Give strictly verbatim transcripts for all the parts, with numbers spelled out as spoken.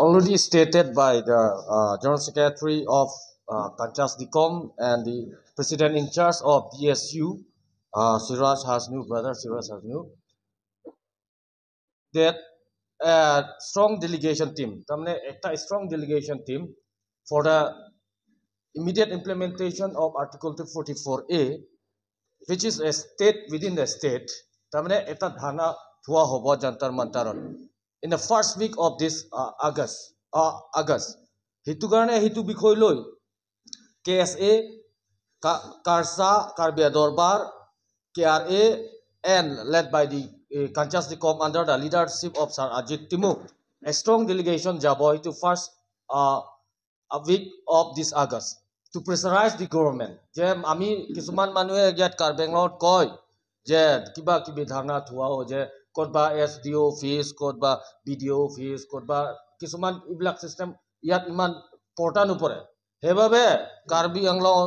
already stated by the uh, General Secretary of uh, Kanchas Dikom and the President in charge of D S U, uh, Siraj Hasnu, brother Siraj Hasnu, that a strong delegation team, তার মানে একটা strong delegation team for the immediate implementation of Article two forty-four A, which is a state within the state, তার মানে একটা ধর্ণা থোৱা হ'ব যন্তৰ মন্তৰত in the first week of this uh, August, uh, August. সেইটো কাৰণে সেইটো বিষয় লৈ K S A, Ka- Karsa, Karbi Dorbar, K R A, and led by the uh, Kanchas Dikom under the leadership of Sir Ajit Timung, a strong delegation যাব সেইটো first uh, a week of this August to pressurize the government. যে আমি কিছুমান মানুহে ইয়াত কাৰ্বি আংলঙত কয় যে কিবা কিবি ধৰ্ণা থোৱা হয় যে ক'তবা এছ ডি অ' অফিচ, ক'তবা বি ডি অ' অফিচ, ক'তবা কিছুমান এইবিলাক চিষ্টেম ইয়াত ইমান পৰ্টা নপৰে। সেইবাবে কাৰ্বি Anglong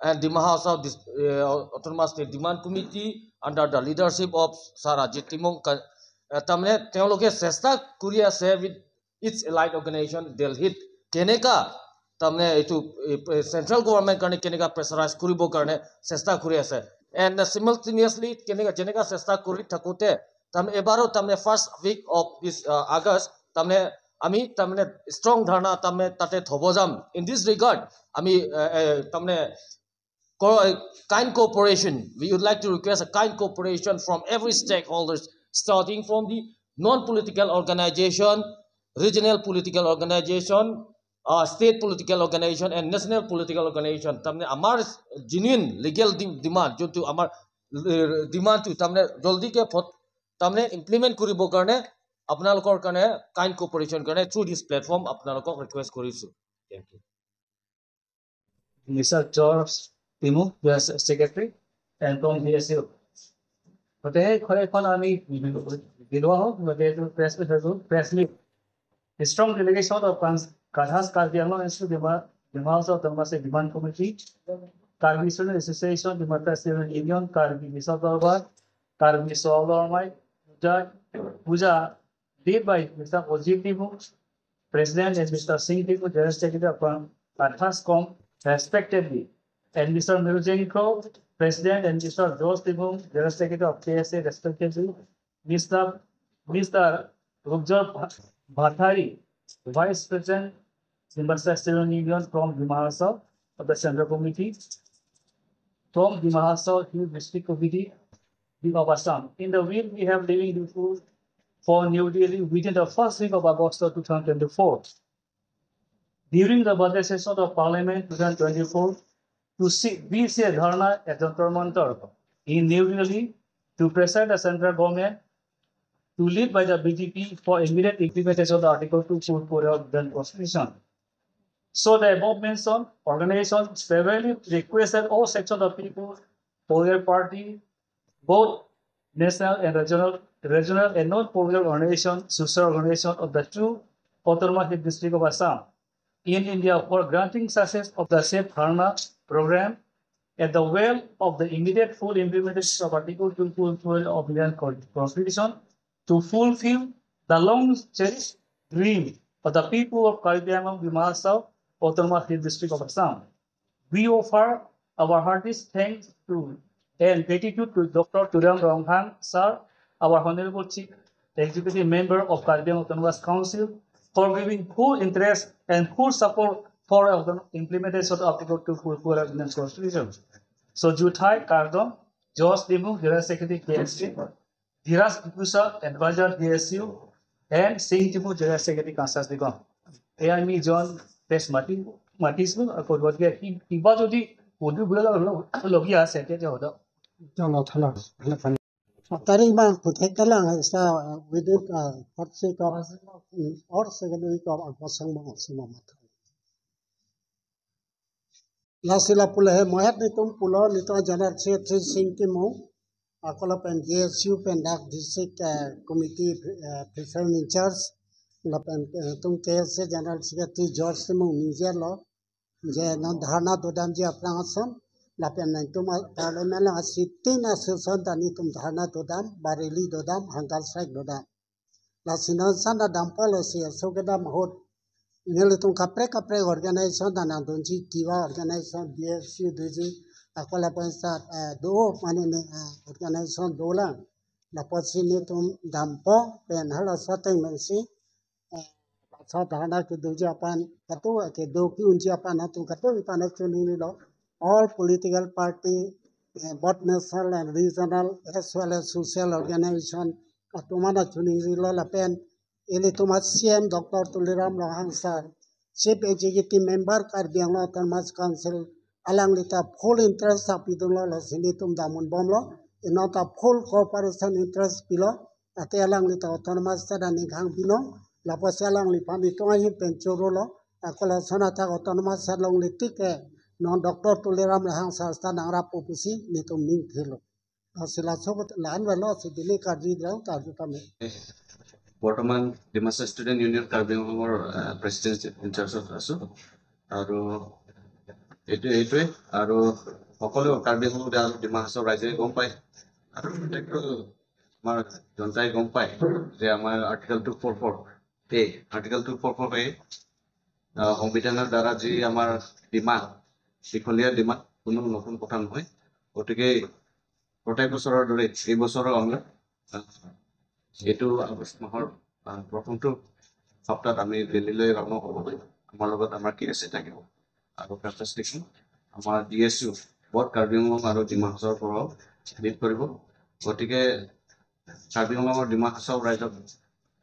and Dima Hasao Dis- uh, Autonomous State Demand Committee under the leadership of Sir Ajit Timung কা- uh, তাৰমানে তেওঁলোকে চেষ্টা কৰি আছে with its allied organization Delhi ত কেনেকা তাৰমানে এইটো চেণ্ট্ৰেল গভৰ্ণমেণ্ট কাৰণে কেনেকা প্ৰেছাৰাইজ কৰিবৰ কাৰণে চেষ্টা কৰি আছে। এণ্ড চিমলটেনিয়াছলি কেনেকা যেনেকা চেষ্টা কৰি থাকোঁতে তাৰমানে এবাৰো তাৰমানে first week of this August তাৰমানে আমি তাৰমানে ষ্ট্ৰং ধৰ্ণা তাৰমানে তাতে থ'ব যাম। In this regard আমি এ, এ, তাৰমানে co- kind cooperation, we would like to request a kind cooperation from every stakeholders, starting from the non-political organization, regional political organization, uh, state political organization, and national political organization. তাৰমানে আমাৰ genuine legal demand যোনটো আমাৰ ডিমাণ্ডটো তাৰমানে জলদিকে ফট- তাৰমানে ইমপ্লিমেণ্ট কৰিবৰ কাৰণে আপোনালোকৰ কাৰণে কাইণ্ড কপাৰেশ্যন কাৰণে থ্ৰু দিছ প্লেটফৰ্ম আপোনালোকক ৰিকুৱেষ্ট কৰিছোঁ। Thank you. Mister George Timung, the secretary, and from D S U. গতিকে সেই ঘৰে এখন আমি বিলোৱা হওক, গতিকে এইটো প্ৰেছ মিট হৈ গ'ল, press meet. A strong delegation of Kan- Kanchas Karbi Anglong Institute Dima, Dima Hasao Autonomous Demand Committee, Karbi Student Association, Dima Student Union, Karbi Misal Dorbar, Karbi Soal Dormai, Puja, Puja, led by Mister Ajit Timung, President, and Mister Singh Timung, General Secretary of Kanchas Com, respectively, and Mister Mirujen Kro, President, and Mister George Timung, General Secretary of K S A, respectively, Mister Mister Rupjor Bha- Bhathari, Vice President, Dima Student Union from Dima Hasao of the Central Committee, from Dima Hasao Hill District Committee, Dima Assam. In the will we have leaving Diphu for New Delhi within the first week of August of two thousand twenty-four. During the budget session of Parliament twenty twenty-four, to see, we see a dharna at Jantar Mantar in New Delhi to pressure the central government to lead by the B J P for immediate implementation of the Article two forty-four of the Constitution. So the above mentioned organization severally requested all sections of people, political party, both national and regional, regional and non-political organization, social organization of the two autonomous district of Assam in India for granting success of the said dharna program at the well of the immediate full implementation of Article two forty-four of Indian Con- Constitution to fulfill the long cherished dream of the people of Karbi Anglong Dima Hasao Autonomous Hill District of Assam. We offer our heartiest thanks to and gratitude to Doctor Tuliram Ronghang sir, our Honorable Chief Executive Member of Karbi Anglong Autonomous Council, for giving full interest and full support for our implementation of Article two forty-four of Indian Constitution. So, juthai kardom, George Timung, General Secretary K S A, Dhiraj Diphusa, Advisor D S U, and Singh Timung, General Secretary Kanchas Dikom. এয়া আমি জন প্ৰেছ মাতি মাতিছিলোঁ। আকৌ গতিকে কি- কিবা যদি সুধিবলগীয়া আছে তেতিয়া সোধক। Tari mang puthek kalang sa within uh, first week of mm, or second week of August sang mang sima mat. Lasi lapu le he mohet netum pulo netum General Secretary Singh Timung, ako lapen D S U pen dak district uh, committee uh, preference in charge lapen uh, tum K S A General Secretary George Timung ningje lo je non dharna dodamji aphrang ason lapen nangtum parliament lang a sitting a session ta netum dharna dodam, bareli dodam, hunger strike dodam. Lasi non sana dampalo si aso kedam ahut Nelitum kaprek kaprek organization ta nangdunji, kiva organization, B S U doji, ako lapen sat, eh, do mane ne, eh, organization dolang. Lapusi nelitum dampo pen halaso ateng pensi, eh, sa dharna kedoji aphan kado, kedo ke-unji aphan atum kado ipan choningri lo. All political party, eh, both national and regional as well as social organization atum aphan choningri lo lapen ilitum a-C E M Doctor Tuliram Ronghang sir, Chief Executive Member Karbi Anglong Autonomous Council, alangli ta full interest apidunlo, lasi nelitum damun bomlo, non ta full cooperation interest pilo, ate alangli ta autonomous state aning khangbinong, lapusi alangliphan itum ahin pen chorolo, ako lason athak autonomous state longle tik ke, non Doctor Tuliram Ronghang sir ta nangrappo pusi nelitum ning thilo. Lasi laso la-an velo si dini karjudam karju tame. বৰ্তমান Dimasa student union Karbi আংলঙৰ, আহ, প্ৰেচিডেণ্ট ইনচাৰ্জত আছো। আৰু এইটো, এইটোৱে। আৰু সকলো কাৰ্বি আংলং আৰু ডিমা হাছাও ৰাইজে গম পায়। আৰু প্ৰত্যেকটো আমাৰ জনতাই গম পায় যে আমাৰ আৰ্টিকল টু ফ'ৰ ফ'ৰ এ, আৰ্টিকল টু ফ'ৰ ফ'ৰ এ, আহ, সংবিধানৰ দ্বাৰা যি আমাৰ ডিমাণ্ড, দীঘলীয়া ডিমাণ্ড কোনো নতুন কথা নহয়। গতিকে প্ৰত্যেক বছৰৰ দৰে এই বছৰো আমি, আহ, এইটো আগষ্ট মাহৰ, আহ, প্ৰথমটো সপ্তাহত আমি দিল্লীলৈ ৰাওনা হ'বগৈ। আমাৰ লগত আমাৰ কে এছ এ থাকিব আৰু কেম্পাছ টিম আমাৰ D S U, both Karbi Anglong আৰু ডিমা হাছাওৰ পৰাও লিড কৰিব। গতিকে কাৰ্বি আংলঙৰ ডিমা হাছাও ৰাইজক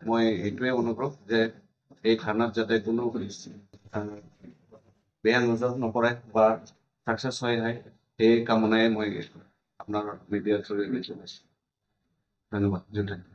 মই এইটোৱে অনুৰোধ যে এই ধৰ্ণাত যাতে কোনো, আহ, বেয়া নজৰ নপৰে বা ছাকচেছ হয়, হয়, সেই কামনাই মই আপোনাৰ মিডিয়াৰ থ্ৰুৰে জনাইছোঁ। ধন্যবাদ। জয় হিন্দ।